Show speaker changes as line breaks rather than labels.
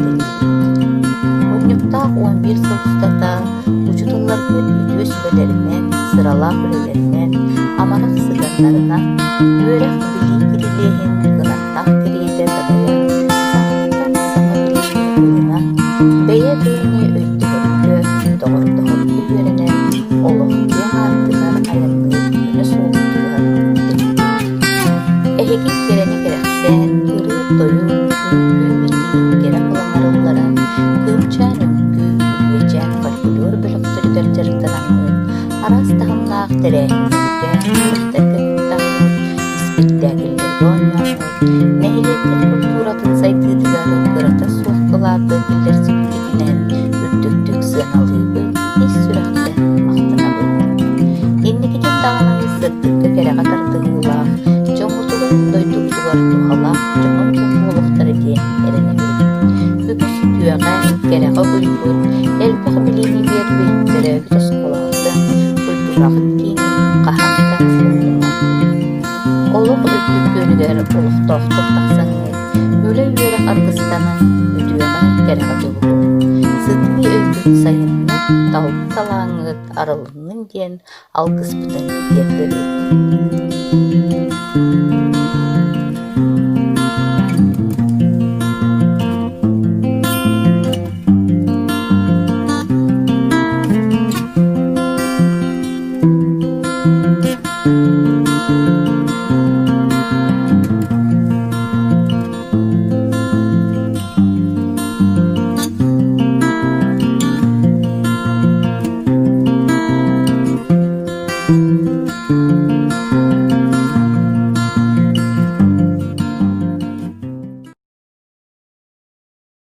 эҕэрдэлиибит. Унньуктаах 11 сыл устата учууталларбыт үтүө сүбэлэринэн, сыралаах үлэлэринэн, амарах сыһыаннарынан, үөрэх-билии кирилиэһин кынаттаах кэриэтэ дабайан, саҥаттан саҥа билиини ылынан, бэйэ-бэйэни өйдөһөргө, доҕордоһорго үөрэнэн, олох киэҥ аартыгар айанныыр көнө суолу тутуһан үктэннибит. Эһиги кэрэни кэрэхсээн, ырыа-тойук, үҥкүү-битии кэрэ кылаҥарыллара, кыымчаан үҥкүү, үһүөчээн фольклор бөлөхтөрүгэр дьарыктанаммыт, араас таһымнаах тэрээһиннэргэ, күрэхтэргэ кыттаммыт, испиктээкиллэргэ оонньооммут, нэһилиэккит культуратын сайдыытыгар кырата суох кылааты киллэрсибиккитинэн үрдүктүк сыаналыыбын, ис сүрэхтэн махтанабын. Инникитин даҕаны сырдыкка-кэрэҕэ тардыһыылаах, дьоммутугар, дойдубутугар туһалаах дьоһун дьон буолуохтара диэн эрэнэбин. Үгүс үтүөҕэ, кэрэҕэ угуйбут, элбэх билиини биэрбит төрөөбүт оскуолаҕытын, культураҕыт киинин хаһан да умнумаҥ. Олох үрдүк күөнүгэр олохтоохтук тахсаҥҥыт, үлэ-үөрэх аргыстанан, үтүөҕэ-кэрэҕэ дьулуһуҥ. Сытыы өйгүт сайынна, талбыт талааҥҥыт арылыннын диэн алгыспытын тиэрдэбит.